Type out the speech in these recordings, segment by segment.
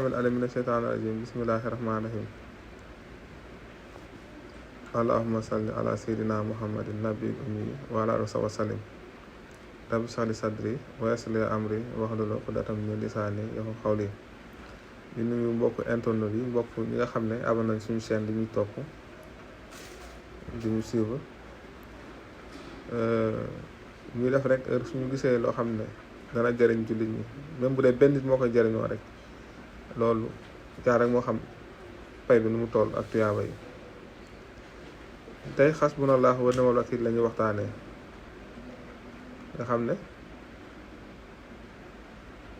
samil alim mina sheytaani rajim bismillahi rahmaani rahim allahumma salli ala sayyidina muhammadin nabi ummi wa ala alihi wa sallim rabbi shrah li sadri wa yassir li amri wahlul uqdatam min lisaani yafqahu qawli. di nuyu mbokk internet yi mbokk ñi nga xam ne abonné nañ suñu chaîne di ñuy topp di ñu suivre ñuy def rek heure suñu gisee loo xam ne dana jëriñ jullit ñi même bu dee benn nit moo koy jëriñoo rek loolu jaar rek moo xam pay bi nu mu toll ak tuyaaba yi. tey hasbunallahu wa ni'mal wakiil la ñuy waxtaanee nga xam ne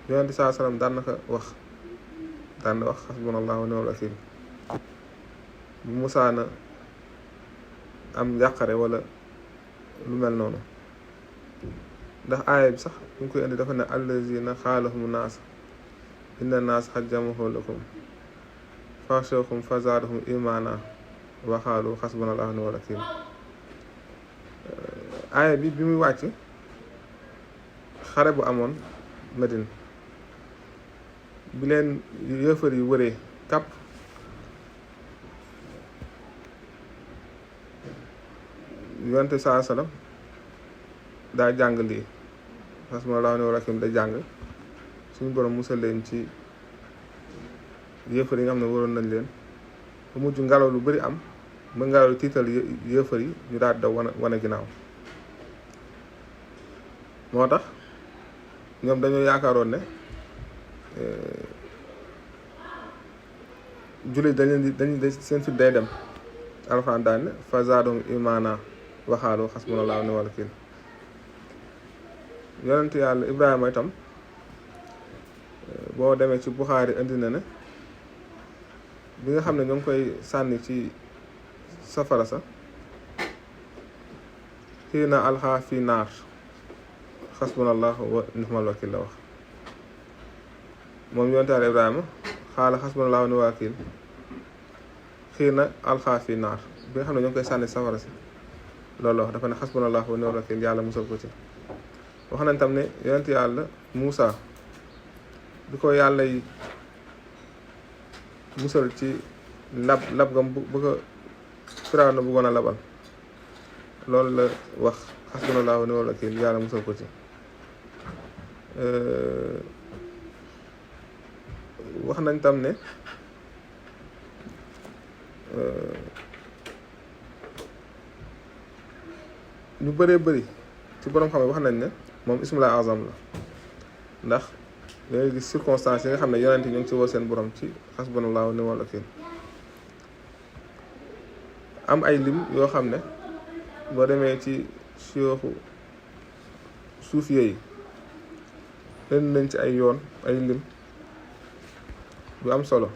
Yonent bi sallallahu alayhi wa sallam daan na ko wax hasbunallahu wa ni'mal wakiil bu musaana am njàqare wala lu mel noonu ndax aaya bi sax bu ñu koy indi dafa ne allazina xaalahumu naas inna naas xad jamahu lakum faxshawhum fazaadahum imaana wa qaalu hasbunallahu wa ni'mal wakiil. aaya bi muy wàcc xare bu amoon Medine bi leen yëfar yi wëree kàpp Yonent bi sallallahu alayhi wa sallam daa jàng lii hasbunallahu wa ni'mal wakiil da jàng suñu borom musal leen ci yëfar yi nga xam ne waroon nañ leen ba mujj ngelaw lu bari am ba ngelaw lu tiital yëfar yi ñu daal daw wane ginnaaw. moo tax ñoom dañoo yaakaaroon ne jullit dañuy seen fit day dem alxuraan daan ne fa zaadahum imaana wa qaalu hasbunallahu wa ni'mal wakiil. yonent yàlla Ibrahima itam boo demee ci Buxaari indi na ne bi nga xam ne ñoo ngi koy sànni ci safara sa xiina alxaa fi naar hasbunallahu wa ni'mal wakiil la wax moom yonent yàlla Ibrahima xaala hasbunallahu wa ni'mal wakiil xiina alxaa fi naar bi nga xam ne ñoo ngi koy sànni safara si loolu la wax dafa ne hasbunallahu wa ni'mal wakiil yàlla musal ko ci. wax nañ tam ne yonent yàlla Muusa bi ko yàlla yi musal ci lab gam bu ko Firawna bëggoon a labal loolu la wax hasbunallahu wa ni'mal wakiil yàlla musal ko ci. wax nañ tam ne ñu bëree bëri ci borom xam ne wax nañ ne moom ismul azam la ndax dangay gis circonstances yi nga xam ne yonent ñu ngi ci woo seen borom ci hasbunallahu wa ni'mal wakiil. am ay lim yoo xam ne boo demee ci suufiye yi leen nañ ci ay yoon ay lim yu am solo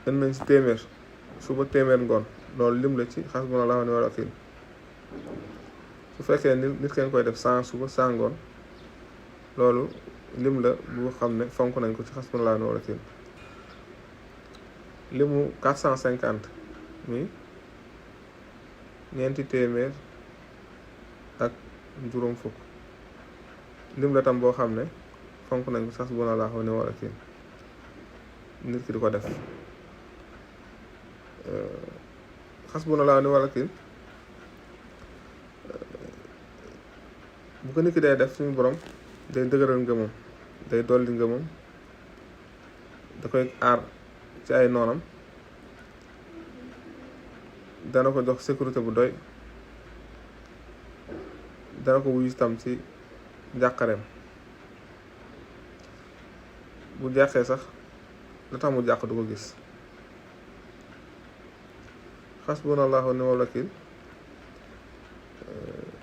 leen nañ ci téeméer suba téeméer ngoon loolu lim la ci hasbunallahu wa ni'mal wakiil. su fekkee nit kenn koy def 100 suba 100 ngoon loolu lim la bu xam ne fonk nañ ko ci hasbunallahu wa ni'mal wakiil. limu 450 muy ñeenti téeméer ak juróom fukk lim la tam boo xam ne fonk nañ ko ci hasbunallahu wa ni'mal wakiil nit ki di ko def. hasbunallahu wa ni'mal wakiil bu ko nit ki day def suñu borom day dëgëral ngëmam day dolli ngëmam da koy aar ci ay noonam dana ko jox sécurité bu doy dana ko wuyu tam ci njàqareem bu jàqee sax la tax mu jàq du ko gis. hasbunallahu wa ni'mal wakiil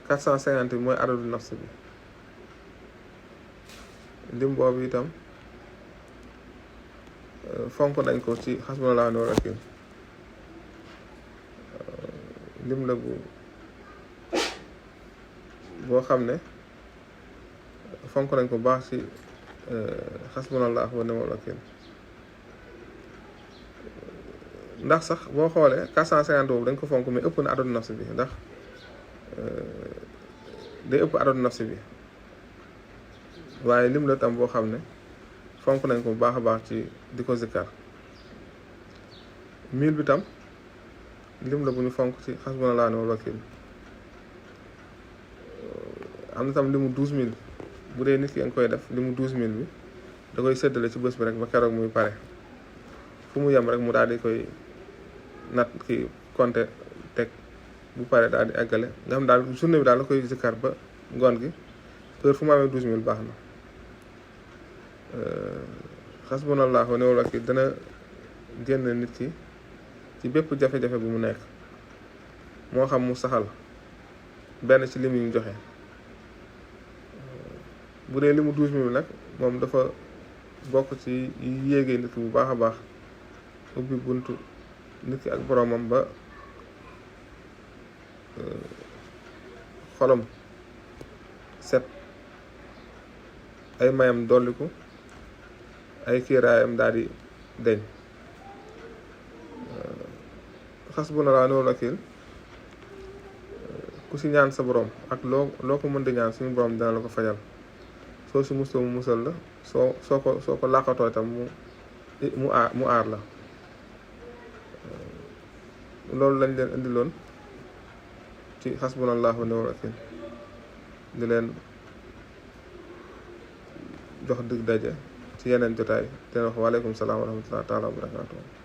450 bi mooy adadu nafs bi lim boobu itam fonk nañ ko ci hasbunallahu wa ni'mal wakiil. lim la boo xam ne fonk nañ ko baax ci hasbunallahu wa ni'mal wakiil. ndax sax boo xoolee 450 boobu dañ ko fonk mais ëpp na adadu nafs bi ndax day ëpp adadu nafs bi waaye lim la tam boo xam ne fonk nañ ko bu baax a baax ci di ko zikkar 1000 bi tam lim la bu ñu fonk ci hasbunallahu wa ni'mal wakil am na tam limu 12000 bu dee nit ki nga koy def limu 12000 bi da koy séddale ci bés bi rek ba keroog muy pare fu mu yem rek mu daal di koy nat ki compter teg bu pare daal di eggale nga xam daal journée bi daal la koy zikkar ba ngoon gi heure fu mu amee 12000 baax na hasbunallahu wa ni'mal wakil dana génn nit ki ci bépp jafe-jafe bu mu nekk moo xam mu saxal benn ci lim yi ñu joxe bu dee limu 12000 nag moom dafa bokk ci yéegee nit ki bu baax a baax ubbi buntu nit ki ak boroomam ba xolam set ay mayam dolliku ay kiiraayam daal di deñ hasbunallahu wa ni'mal wakil ku si ñaan sa borom ak loo ko mën di ñaan suñu borom dina la ko fajal soo si musoo mu musal la soo ko làqatoo itam mu aar la loolu lañ leen indiloon ci hasbunallahu wa ni'mal wakil di leen jox dig daje ci yeneen jotaay te wax waaleykum salaam wa rahmatullahi taala wa barakatuh